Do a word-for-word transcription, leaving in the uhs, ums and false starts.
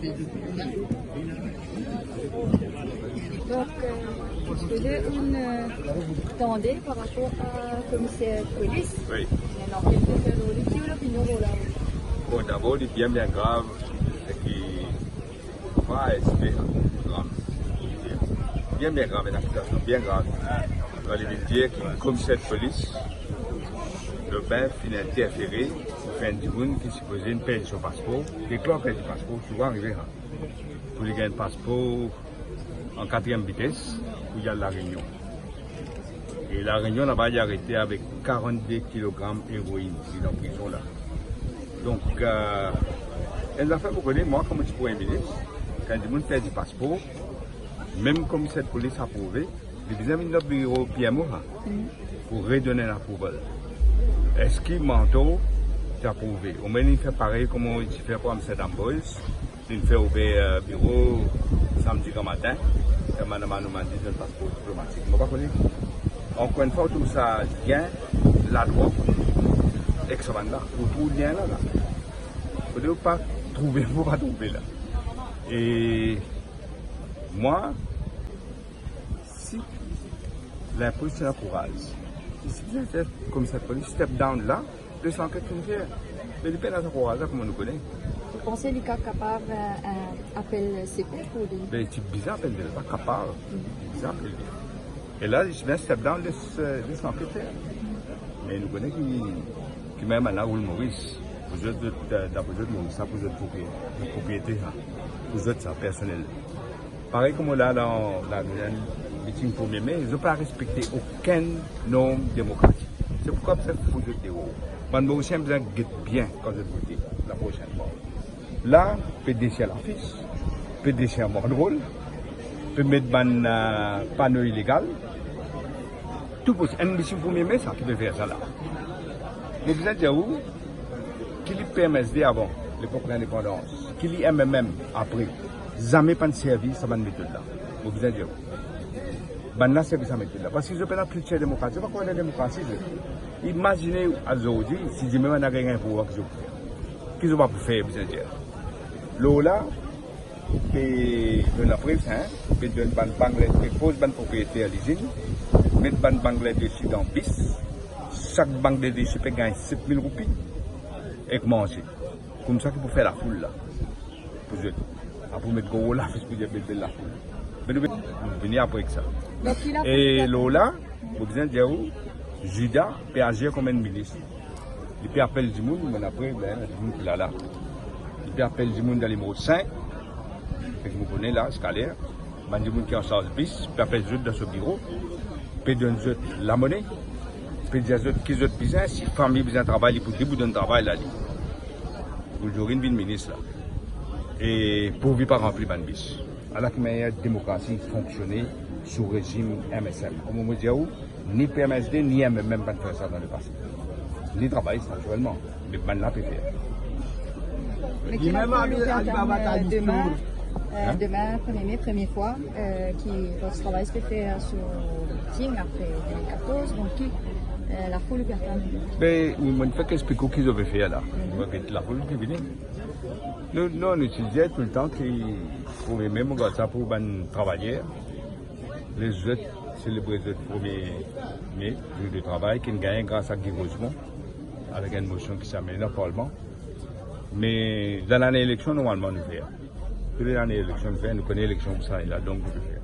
Donk, euh, eski ou'nn, euh, tande par rapor a komiser polis? Wi. Enn anket ki fer lor li, ki ou lopinion lor la? Bon, dabor, li bien, bien grav, e ki pa respe a program. Bien, bien grav, enn akizasion bien grav. Kan li vinn dir ki komiser polis Lopin finn interfere pou fer enn dimoun ki sipoze inn perdi so paspor, ki klar perdi paspor, souvan arive sa. Pou li gagn paspor an katriem vites pou li al La Rényon. E La Rényon laba, li arete avek karannde kilogram eroin, li dan prizon la. Donk, euh, enn zafer mo kone, mwa, kouma ti Premie Minis, kan dimoun perdi paspor, mem komiser polis aprouve, li bizin vinn dan biro P M O, ha, pou redonn enn aprouval. Eski Manto ti aprouve? Omwin li fer parey kouma li ti fer pou Amsterdam Boys, li fer ouver, euh, biro samdi gramatin, e madam Anoumandi donn paspor diplomatik. Mo pa kone. Ankor enn fwa, ou trouv sa bien, ladrwa, ek sa bann la, ou trouv lien la, la. Fode ou pa trouve, ou pa trouve la. E mwa, si linpwis ti ena kouraz, si, si komiser polis step down la, les anket finn fer. Me li pena sa kouraz la, kouma nou kone. Ou panse li ka-, kapav, euh, euh, apel sekour pou li? Be, ti bizin apel li, pa kapav. Ti bizin apel li. E la, li ti bien step down, les, euh, les anket fer. Me nou kone ki, ki mem bann la roul Moris. Pou zot, zot, euh, dapre zot, Moris sa pou zot propriete, zot propriete sa. Pou zot sa, personel. Parey kouma la, dan, dan, dan miting Premie Me, zot pa respekte okenn norm demokratik. Se poukwa bizin fout zot deor. Bann Morisien bizin get bien kan zot vote laprosenn fwa. La, pe desir lafis, pe desir banderol, pe met bann, euh, pano ilegal. Tou posib. Enn miting Premie Me sa ki pe fer sa la. Mo bizin dir ou, ki li P M S D avan, lepok lindepandans, ki li M M M apre, zame pa'nn servi sa bann metod la. Mo bizin dir ou, bann la servi sa metod la. Parski zot pena kiltir demokratik, zot pa krwar dan demokrasi, zot. Imazine azordi, si dime bann la gagn pouvwar, ki zot pou fer? Ki zot pa pou fer, bizin dir. Lor la, pe donn laprev sa, hein, pe donn bann bang la, pe koz bann propriyeter lizinn, met bann bang la desi dan bis, sak bang la desi pe gagn set mil roupi, ek manze. Koumsa ki pou fer lafoul la, pou zot. Apre met gro lafis pou dir bel, bel lafoul. Me nou, nou vini apre ek sa. Donk, ki lafoul? E lor la, mo bizin dir ou, Zida pe azir kouma enn minis. Li pe apel dimoun, mo apre, ben, dimoun ki la la. Li pe apel dimoun dan limero sink, ki mo kone la, ziska ler, bann dimoun ki ansarz bis, pe apel zot dan so biro, pe donn zot lamone, pe dir zot ki zot bizin, si fami bizin travay, li pou, li pou donn travay la, li. Pou li vinn minis la. E pourvi pa ranpli bann bis. Ala ki manier demokrasi fonksione sou rezim M S M. Kouma mo dir ou, ni P M S D, ni M M M pa'nn fer sa dan lepase. Ni travay sa aktielman, me bann la pe fer. Mais qu'il en faut, Alibaba, euh, demain, euh, hein? Demain, premier mai, première fois, euh, qui votre travail se fait faire sur Ting après deux mille quatorze, donc qui, euh, la foule ou bien... Ben, mo fek explik ou ki zot pe fer la. Mhm. Mo get lafoul ki vini. Nou, non, nou ti dir toultan ki premie me, mo gard sa pou bann travayer. Lezot, selebre zot premie me, zour de travay, ki'nn gagn gras a Guy Rosemont, avek enn mosion ki ti amenn dan parlman. Me dan lane eleksion, normalman, nou fer. Tou lane eleksion, nou fer, nou kone eleksion pou sa, la, donk, nou fer.